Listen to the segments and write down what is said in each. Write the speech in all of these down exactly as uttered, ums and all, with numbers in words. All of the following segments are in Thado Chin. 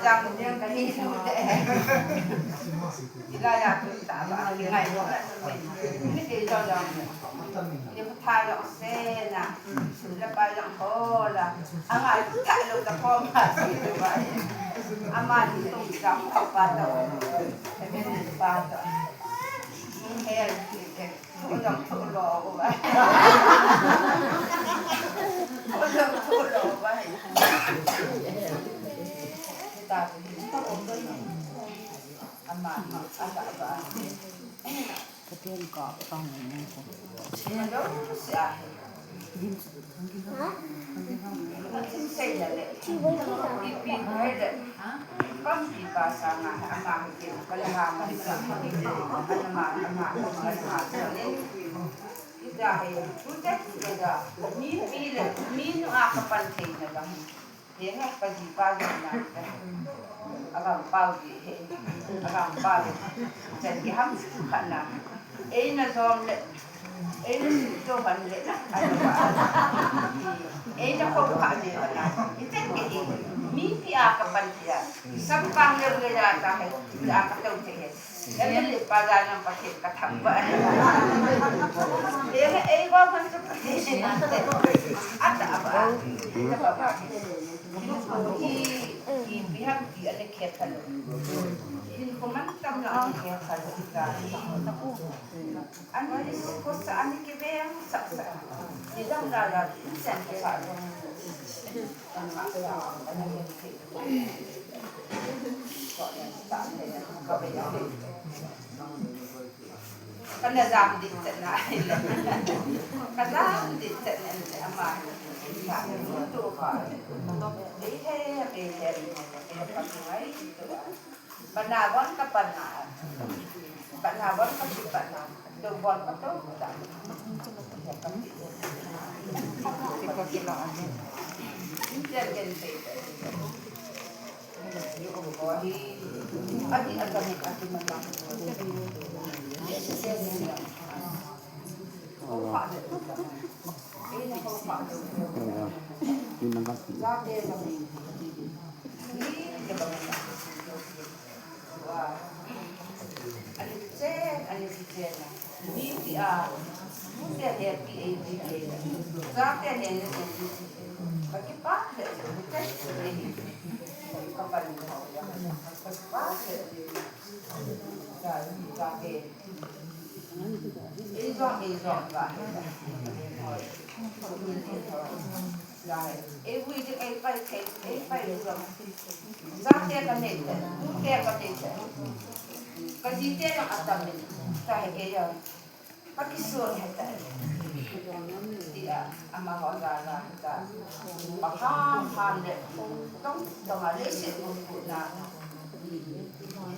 Jam ding ka hi lu de. Ila ya tu ta ba, ki ngai lo na tu. Ni ke jo jo. Ni ko tha lo se na. Su la pa lo ko la. Anga tha lo ta ko ma si lo ba. Ama ni tu jam ko pa to. Te me ni pa to. Ni he. Ida hi, tu te tu da, mi pi le, mi nu a ka pan thei na da. He nga ka ji pa jong na. Agam pau ji he. Agam pau. Chan ki ham su kha na. Ei na jom le. Ei na su jo han le na. Ano ba. Ei na ko kha le na. I chan ki he. Mi pi a ka pan thei a. Sam pang le le ya ta he. Ya ka tau thei he. Emily pa jana Pathen ka thangvah ahi. Ei, ei, ba man chu Pathen. Ata ba. Ata ba. I, i, biham ki ale khe khalo. Hin ko man tam na ale khe khalo. Ani ko sa ani ki veng sa sa. Ni dam la la, ni sen ko sa. Kana jam di tena. Kana jam di tena ama. Ka tu ka. Ei he, ei he, ei he, ka tu ai tu. Bana bon ka bana. Bana bon ka tu bana. Tu bon ka tu. Intelligent. Ani chen, ani chen. Mi pi a, mu te he pi a pi a. Za te he ne ne pi a. Ka kipa le, mu te ne. Ka pa ni ho ya. Ka kipa le. Za, za te. Ei jong, ei jong ba. Za, ei vui de, ei pai, ei, ei pai jong. Za te ka nei te, tu te ka nei te. Ka ji te jong atam in, ta he ke jong. Ka kisun he ta. Tia, amaho la la ta. Pa ham ham le, tong, tong a le si ku ku na.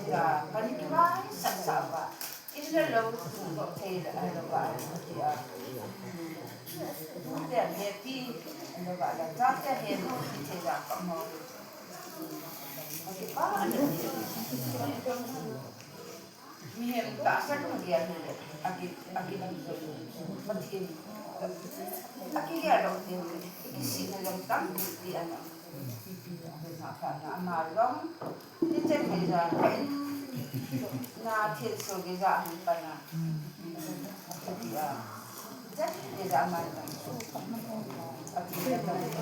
Tia, ka ni ki vai sa sa ba. In le lo, ku ko thei le, a lo ba, tia. Tu te he ti, a lo ba la, za te he no, ti thei la ka mo. Ka kipa le. Mihem tahsa lungdei a hile, aki, aki dam jong, Pathen, aki gel lou ding, kisihna jong tampi ana. Ama jong, hichan gei jong, na thilsoh gei jong hung pan a. Hichan gei jong ama jong, aki gel lou ding,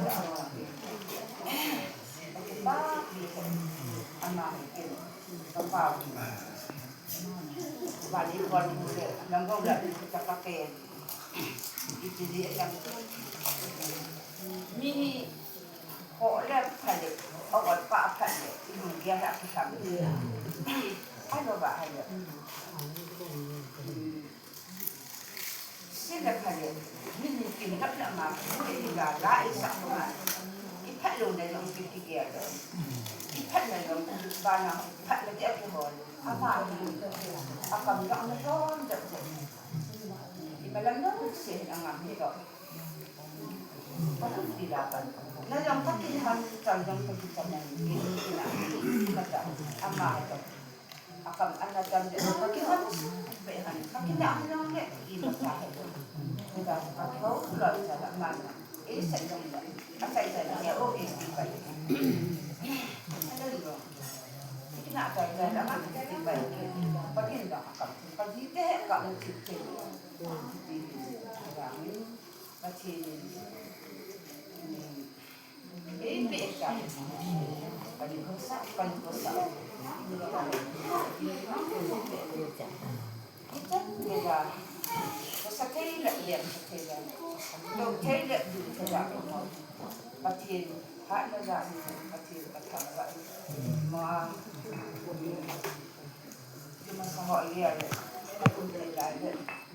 aki pa, ama, aki pa. Volleyball le, lamgou la, chapate. Iti di lam. Mi ho le phale, awat pa phale, ilung kia la kisam. Alo ba hale. Sila phale, mi ni kim lap lap ma, ila la isa ma. Iphat lou na jong ki ki kia lo. Iphat na jong, ba na, iphat na dia ki hol. Ama hi, akam jong na jong jong jong. Imalam jong si angam hi lo. Pakum ti la pan. Na jong pakin ham chan jong pakin chan na ni. Kina, kina, kina. Ama hi lo. Akam ana chan de, pakin ham si, pe han, pakin na ham jong le, ima sa hi lo. Kina, pakin ho, lo, sa la, man. E sa jong la. Asa sa la, ya, o, e, ti pa. Ano lo. Na tai tai la ma ti bai ke. Pathen ka ka ka ji te ka mu ti te. Ti ti ra mi. Pathen ni. Ei pe ka. Pani ko sa, pani ko sa. Ichan le la. Sa thei le, le sa thei le. Lo thei le, du thei le. Pathen ha na ja ni, Pathen ka tha la. Ma. Ki masa ho le le. Ka kum le la le.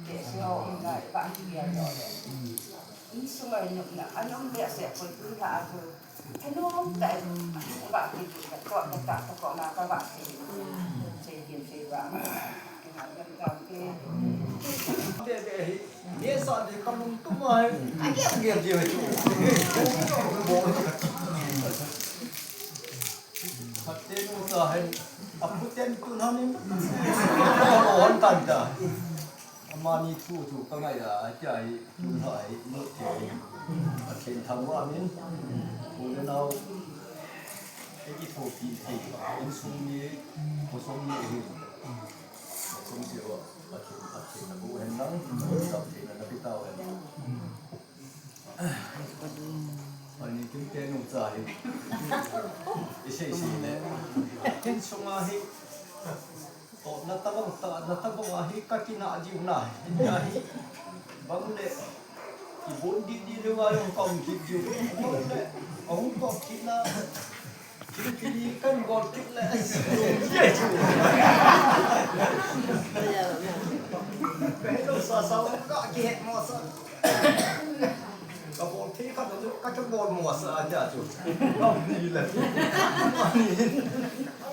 Ke se ho le ba ki le le. Insung a nupna, anung behseh poi tu la a chu. Thanom tah in, va kiti ka, ka, ka, ka, ka, ka, ka va sei. Sei kin sei va. Ina kan kan ke. Be be hi, ye sa de ka lung tu mai. A ye ye ye chu. Phaten u sa hai, a phaten tu na min. Hon tan ta. Amani thu chu ka ngai a, a tia hi, thu ha hi, mu thei hi. Pathen thangvah in, u le nau, ei kithopi thei, insung mi, khosung mi hi. Khosung mi hi, Pathen, Pathen na bu hen lang, Pathen na pi tau hen. Ani kim te nu cha hi. I sei sei le. Insung a hi. To, na tabang ta, na tabang ahi ka kina jiu na. Ina hi. Bang le. I bon di di le wa yong kong ki jiu. Bang le. Ong kong kina. Ki ki ni kan bol kit le. Ye jiu. Ka sa sa ka ki het mo sa. Ka bol thei khat chu, ka kibol mo sa a tia chu. Ka ni le. Ani.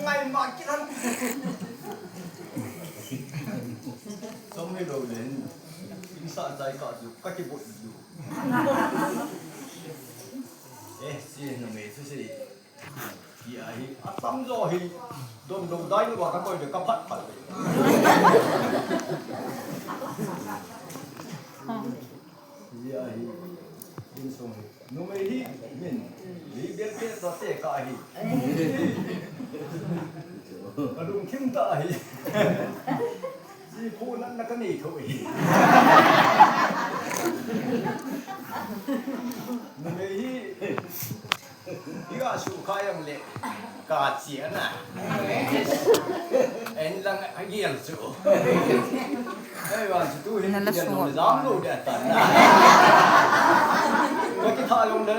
Ngai ma kiran. Som ni lo le. Insa jai ka chu, ka kibol ju. Eh, si na me chu si. Hi ahi, atam jo hi, don do dai lo ka koi de ka phat phat. Hi ahi, insung hi. Numei hi, min, hi bel te sa te ka hi. Ka lungthim ta hi. Si phu na na ka nei tho hi. Numei hi, Iga su kha yang le ka chia na. En lang a gel chu. Ei wan chu tu hin na la su jam lo de ta na. Ko ki tha long de.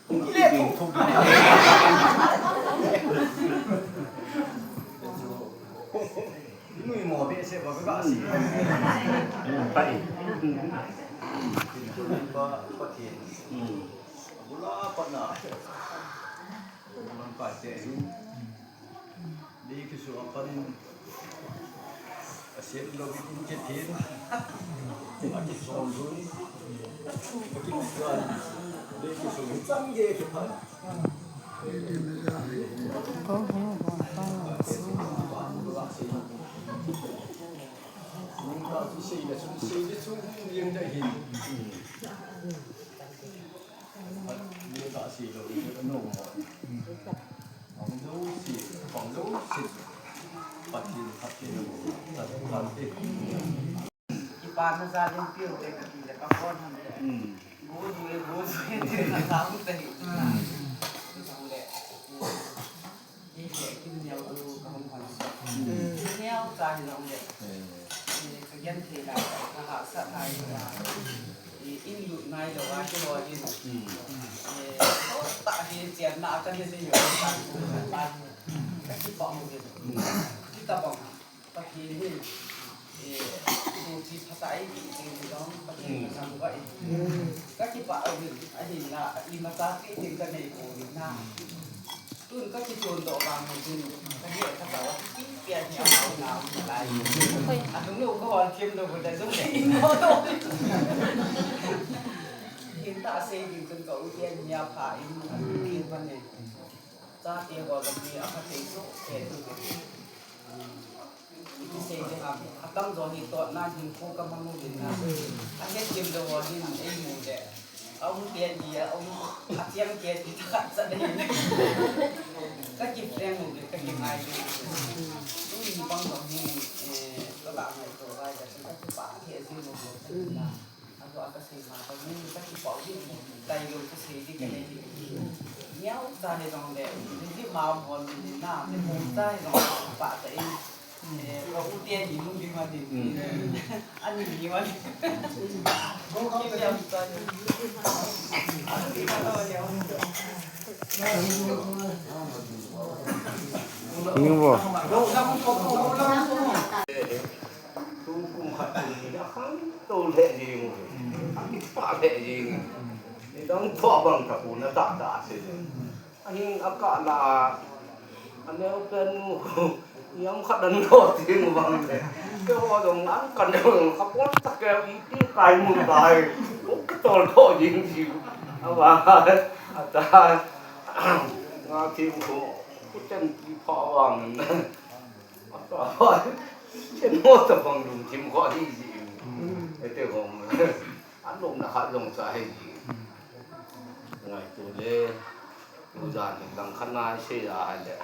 Ki le thu thu. Nui mo be se ba ga si. Pai. Ba pa ki. Bula patna. Lamkai te hin. Di kisu apanin. Asin lo bikin ke thin. Aki son dun. Aki son. Di kisu hin chang ge ke pan. Nung ka chu sei le chun sei le chun liang dai hin. Ni ta si lo ni no mo. Ang lo si, ang lo si. Pathin, Pathin mo. Pathin. Kipa na ja len piu te ka ti le ka kon ham te. Go du e, go du e, te na ta hu te. Ni le. Ni le, kin neo du ka hom hon. Neo cha ni long le. Ni ka gen thei lai, ka hahsat lai. I, in lut nai lo a, kihol in. Eh, to ta hi chian na ka ni ni yo ka ku ka ta. Ka kipah mo ke. Kitabang. Pathen hin. Eh, tu chi phatai ki ting dong, Pathen ka sang ba i. Ka kipah a hin, a hin la, i ma ta ki ting ka nei ko hin na. Tun ka kithon doh vang ho chun, ka heh kha tau a, ti pia hi a hau na um lai. A nung lu ka hol thim lo, ka jong ka in ho to. Hin ta sei ding chun ka u tian hi a pha in, tin pa ne. Chate ho jong hi a pha thei so, ke tu ke. Iti sei ding ham, atam jo hi totna hinkho ka mang uvin na. Ahet thim lo ho hin ei mu le. A um te ni, a um, a chiang te ti ta khat cha ding. Ka kifriend u le, ka kingai u le. Tuni bang bang hi, eh, ka la ngai to vai da, ka kipah lheh jing u le, ka kila. Ado a ka sei ma bang hi, ka kipah u le. Tailou ka sei di ka nei di. Neo cha hi jong le, ni di ma mo ni na, ni mo cha hi jong le, pa ta in. Eh, ka u te ni mu di ma di. Ani ni ma di. Kipah u cha ni. Ado di ka lo le. Ningbo. Tu kum khat ni a khangtou lheh jing u. A kipah lheh jing. Nidang thua bang tah khu na tah tah se. Ahin a kah la a, a neo pen nu, niam khat an lo ting vang le. Keiho jong an kan neo jong ka pon ta keu iti kai mun kai. Ko ka tol tho jing ji. A vang a ta, nga thim ko, ko chen ki pha vang. A ta, chen mo ta bang lum thim ko hi ji. Ete hom. An lum na khat jong cha hi ji. Ngaito le, tujan hi lang khat na sei a hai le.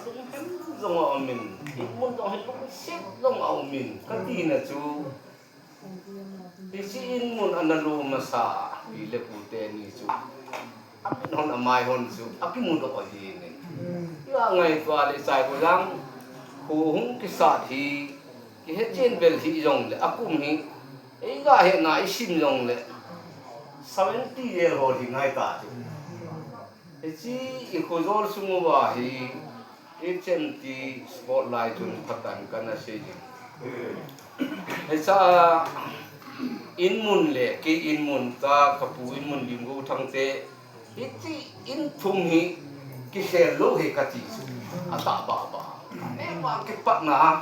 Lunghem jong a um in, inmun jong hi lungset jong a um in, ka tina chu. Hiche inmun ana lum masa, pi le pu teni chu. Amin hon amai hon chu, akimu doh jing in. Tia ngaito a le chai ko jang, khu hung kisat hi, kihe chen vel hi jong le, akum hi, eiga hena isim jong le, seventy year old hi ngai ta chu. Hiche i khojol sung uva hi, H M T spotlight chun phatah in kana sei jing. Hiche a inmun le, kei inmun ta, ka pu inmun Limgouthang te, hiche in thum hi, kikhel lou hi kati chu. Atah baba. Neba kipatna.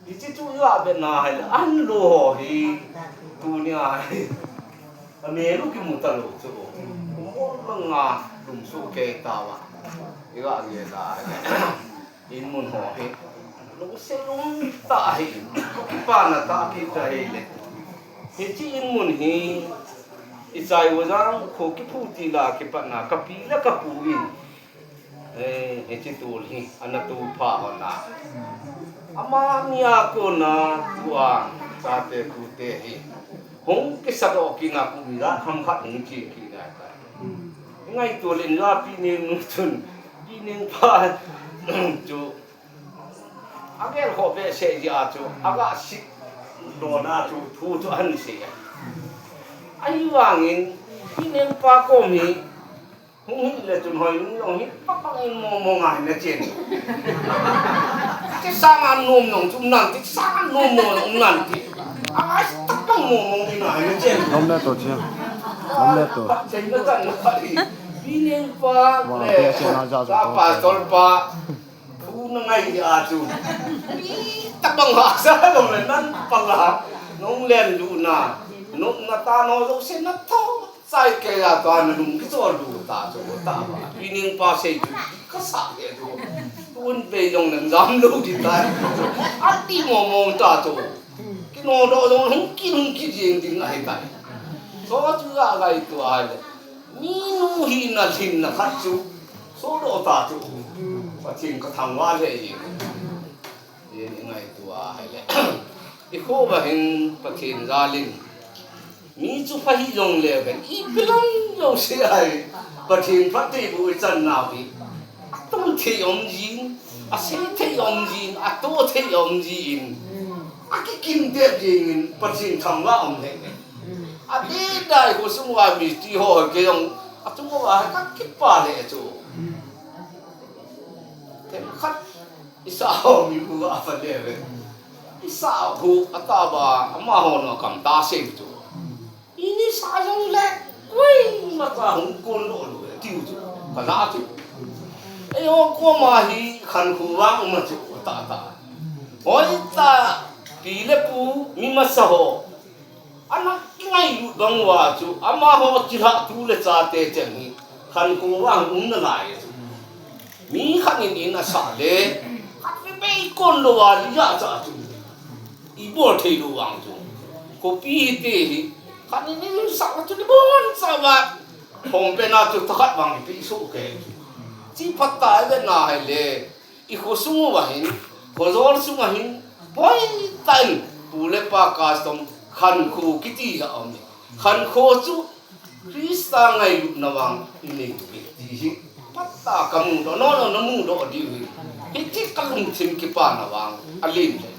Hiche chu iga vetna hile, an lo ho hi, tunia hi, amel u kimu talou chu. Kum ol langa lum soh kei tauva. Iga vetna hile, inmun ho hi, lungset um tah hi, kipana tah kit ahile. Hiche inmun hi, ichai uva jong kho kiphu tila kipatna, kapi le kapu in. Eh, hiche tol hi, ana tupha hon a. Amani a kona, tua, chate tute hi. Hung kisadoh kit na kum ja kham khat hung chi kit na ta. Ngaito le ja pi ning nu chun, pi ning pa chu. Agel kho behseh jeh a chu, aga sik dona chu, thu chu ahin sei a. Ahivangin, pi ning pa kom hi, Hung hi le chun hoi nung jong hi, tapang in mong mong ngai na chen. Chi sang an nom nong chum nan ti, chi sang an nom nong um nan ti. A ngai tapang mong mong in ngai na chen. Nom le to chia. Nom le to. Pat chen na chan na pat hi. Pi ning pa le. Wa, pi chen na ja ja. Pa, pa, tol pa. Thu na ngai a chu. Pi tapang ha sa long le nan pa la. Nong len lu na. Nong na ta no lo se na tho. Chai kei a tua nalung kichol du ta chu ta ba. Pi ning pa sei chu kasa le chu. Tun pe jong nang jam lou di ta. Ati mo mo ta chu. Kino do jong hung ki hung ki jing ding ahi ta. So chu a gai tua le. Mi nu hi na lhin na khat chu. So do ta chu. Pathen ka thangvah le jing. Yen i ngaitua ahile. I kho uva hin Pathen jal in. Mi chu pha hih jongle ven. Ipi lam jouse ahi. Pathen phattheiboh i chan nau hi. A tong thei um jin. A sei thei um jin. A to thei um jin. A kikim tep jingin Pathen thangvah um lheh. A dei dai ho sung uva mi ti ho kei jong. A chung uva ka kipah lheh chu. Themkhat. Isa ho mi bu a fa le ve. Isa ho a ta ba, ama ho no kam ta se tu. Ini sa jong le, kui ma ka hung kun lo lo, tiu tu. Ka la tu. E ho ko ma hi khan khu wang ma tu ta ta. Hoi ta, pi le pu, mi masa ho. Ana kingailut bang uva chu, amaho chilhah tu le chate cheng hi, khankho vang um nalai chu. Mi khat in in asah le, khat vei vei kon lou a li a cha chu. Ibol thei lou vang chu. Khopi hite hi, khat in in sah chu ni bon sa va. Hom pen a chu thakhat vang ipi soh kei chu. Chi phat ta i ve na hile, i kho sung uva hin, kho jol sung a hin, poi tan, pu le pa custom, khankho kiti a um. Khankho chu Krista ngailutna vang i nei u hi ti hi phat ta ka mudoh, no, no, na mudoh diu hi. Hiti ka lungthim kipana vang a len le.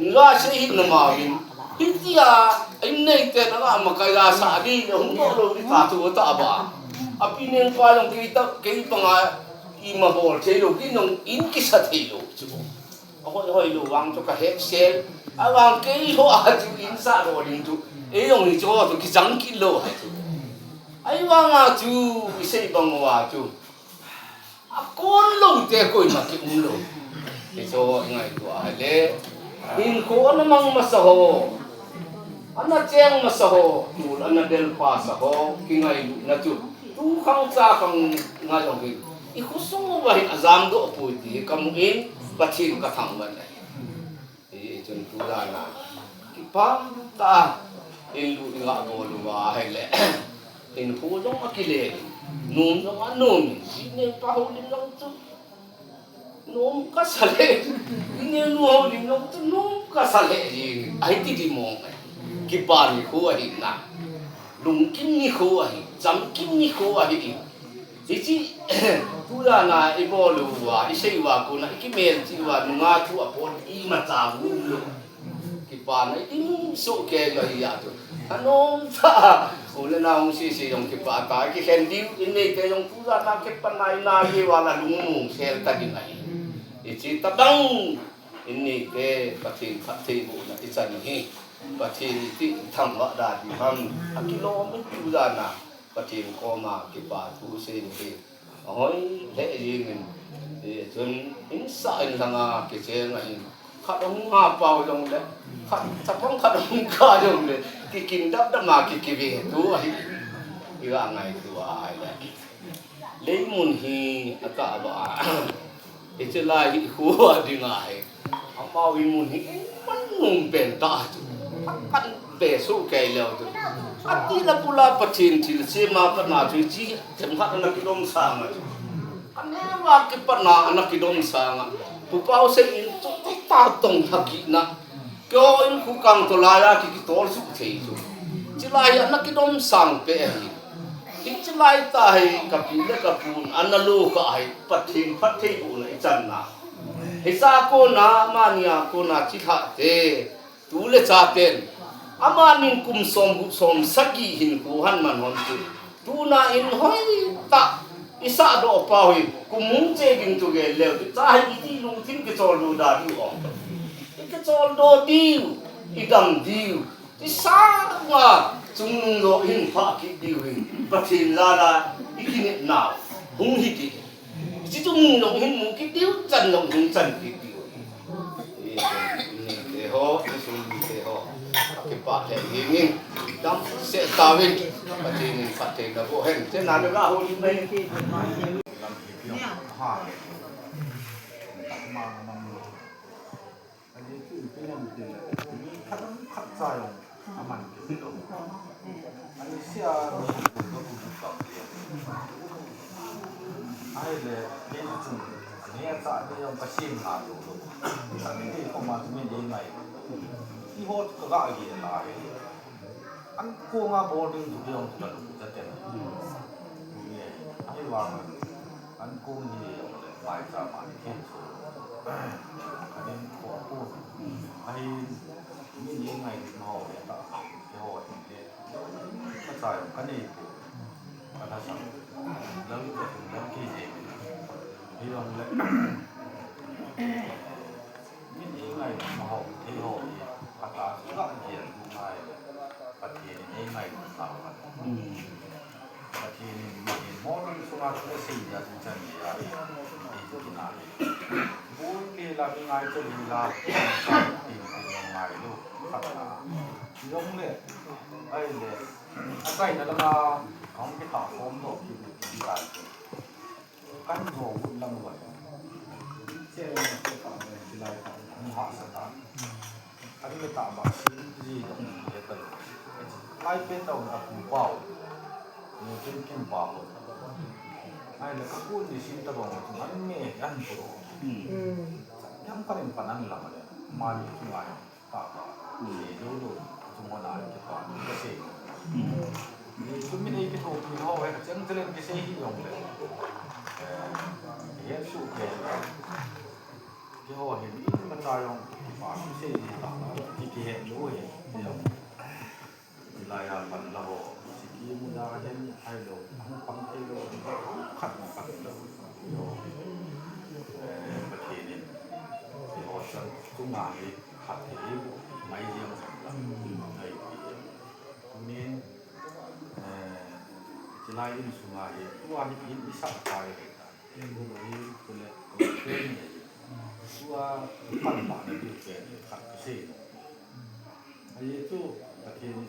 Nga se hi na ma vin. Hitia, in nei te na nga ma ka ya sa di, hung doh lou di ta tu ta ba. A pi neng pa jong kei ta, kei pa nga i ma bol thei lou, kei nong in kisa thei lou chu. A hoi hoi lou vang chu ka het sel. A vang kei ho a chu in sa lou ding chu. Ei jong hi chu ho chu kichang kit lou hai chu. Ai vang a chu, i sei bang uva chu. A kon lou te koima ki um lou. Hichu i ngaito a le. Hinkho ana mang masa ho. Ana cheng masa ho. Tul ana del pha sa ho. Kingailutna chu. Tu khang cha khang nga jong hi. I kho sung uva hin a jam doh poi ti hi ka mu in Pathen ka thangvah in ahi. Hichun tu dan a kipah tah in lu i nga bol uva ahile. Hinkho jong akile. Nom jong anom. Ji neng pa houlim jong chu. Nom kasa le. Ji neng nu houlim jong chu nom kasa le. Ji ahi ti di mong. Kipah nikho ahi na. Lungkim nikho ahi. Chamkim nikho ahi. Hiche, tu dan a i bol uva, i sei uva kona, i kimelchih uva, nunga thu apot imacha um lou. Kipana i dim soh kei lou ahi a chu. Anom tah, u le nao hung sese jong kipah ta, kikhen diu, in neite jong tu dan a kipana i na le uva la lungmong sel ta ding ahi. Hiche tabang, in neite, Pathen phattheibohna i chan hi. Pathen i ti thangvah da diu ham, akilom in tu dan a. Pathen koma kipa thu sei u hi ahoi lheh jeng in, hichun in sah in lhanga kicheng ahin, khat ahung ha pau jong le, khat chapang khat ahung kha jong le, kikin dap dap ma ki kive tu ahi. I ga ngaito a ahile, leimun hi atahbeh a, hiche lai hi khu a ding ahi. Amau hi mun hi, man nung pen ta chu. Kan pe su kei leu chu. Ati la pula Pathen thil sema pat na chu chi themkhat ana kidom sang a chu. Kan ne ma kipat na ana kidom sang a. Pu Pau sei in chu te ta tong tha ki na. Kyo in khu kang to la ya ki ki tol su thei chu. Chi lai ana kidom sang pe hi. Hiche lai ta hi ka pi le ka pun ana lo kha hi Pathen phattheibohna i chan na. Hiche a kona, amani a kona chilhah te, tu le cha ten. Amanin kum som gup som sagi hin khu han man hon chu. Tuna in hoi tah, i sah doh pau hi, kum hung che ding chu gel leu chu. Cha hi i ti lungthim kichol doh da diu ong. I kichol doh diu, i dam diu. Ti sanga chungnung jong hin phah kit diu hin, Pathen jal a i kinepna hung hi kit. Hichu mu jong hin mu kit diu, chan jong hin chan kit diu. Hiche ho, hiche ho, akipah lheh jeng in, damsel tauvin, Pathen in phatthei naboh hen. Che na le ga ho ni mai. Ani chu ipi ham itile, mi khat khat cha jong aman kit lou. Ani sia mi kum ka kum ka. Ahile, kei chun, ani a cha ni jong ka sem ngai lou lou. Ani kei koma chu mi dei ngai. Eiho chu ka ga gel lai. An kong a bol ding chu jong chu ka lung ja ten. Ni, ahivang an kong hi jong le maicham a ni khen chu. An in kho a pon. Ahi, mi ni ngai ni ma ho le ta. Keiho hi le. Ka cha jong ka nei pon. Ka na sang. Lal ka lal ki je. Hi jong le. Min ei ngailutna ho, thei ho hi, a ta chu ka gel tu ngai le, Pathen in ei ngailutna ho. Hmm. Pathen in mi hin mo lung sunga thu asei dia chu chan dia hi, ei chu kina hi. Bul li la, mi ngai chu li la, tin tin ngai lu, khat na. Jong le, ahile, a chaina lama, hung kitha khom doh kit u ti ta chu. Kan jo ut lang uva. Che le che pa le kilai pa. Hung hahsa ta. Ani le ta ba si ji dong le ta lo. Lai pe ta un a pu pau. Ni kin kin pa ho. Ai le ka kun ni sin ta bang chu an me an pro. Hmm. Yang pa rin pa nan la ma le. Ma ni chu ngai ta ta. Hmm. Ni lo lo chu mo na ki pa ni ka se. Hmm. Ni chu mi nei ki to ki ho he ka chang chalen ki se hi yong le. Eh, he su ke. Ki ho he ni ma cha yong ki pa ki se ni ta. Ki ki he lo he. Yong. Hilai a pan la ho, siki muda hen, hai lo, hung pang thei lo, khat ma khat lo. Eh, Pathen in, eh, ho san, tunga hi, khat thei bu, mai jeng la, ai, tunin, eh, hilai insunga hi, tua hi in isa kai hi ta. Tua pan la na diu pen khat ka sei no. Ahi chu Pathen in,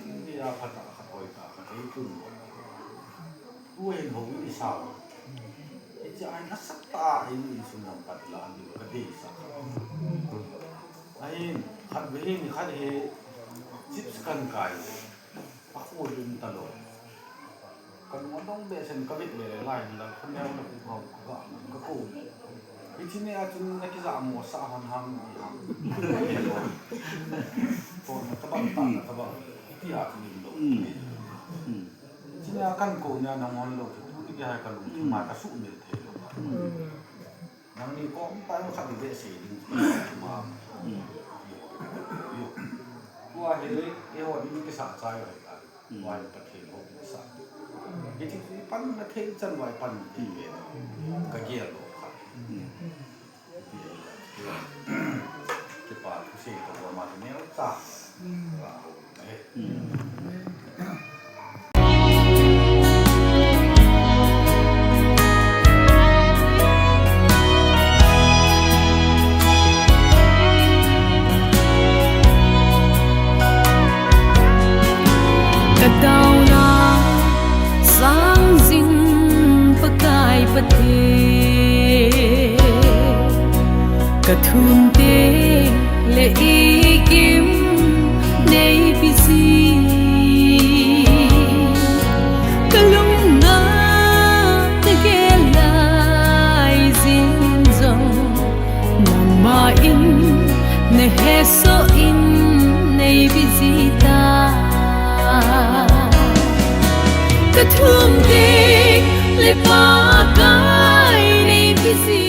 in dia phat a khat hoi ta khat ei tun. Tua hin ho in i sao. Hiche a nasatah a ei insung lam pat la diu ka deisah. Ahin khat ve hin khat hi chips kan kai. A khu lum ta lo. Ka lung a dong behseh in ka vet le le lai in la, ka neo na khu hau ka, ka ko. Hiche ni a chun na kija mo sa hon ham ni ham. To na ka bang ta na ka bang. Iti a chun lo. Mm. Mm. Hiche ni a kan ko ni a na ngon lo chu, tu ti ki hai ka lung, mm, ma ka su mil thei lo. Mm. Nangni kom tai khat ni behseh ding. Ma. Mm. Tua hi, eiho ni kisah chai vai ta. Mm. Vai Pathen ho kisah. Hiche chu i pan na thei chan vai pan ti ve. Ka gel lo kha. Mm. Kipa thu sei to ma neo ta. Mm. Ka taona sang jing Pakai Pathen, ka thum te le i kim nei pi si. Ka lung a ka gel lai jin jong, nangma in na hesoh in nei pi si ta. Ka thum te le Pakai nei pi si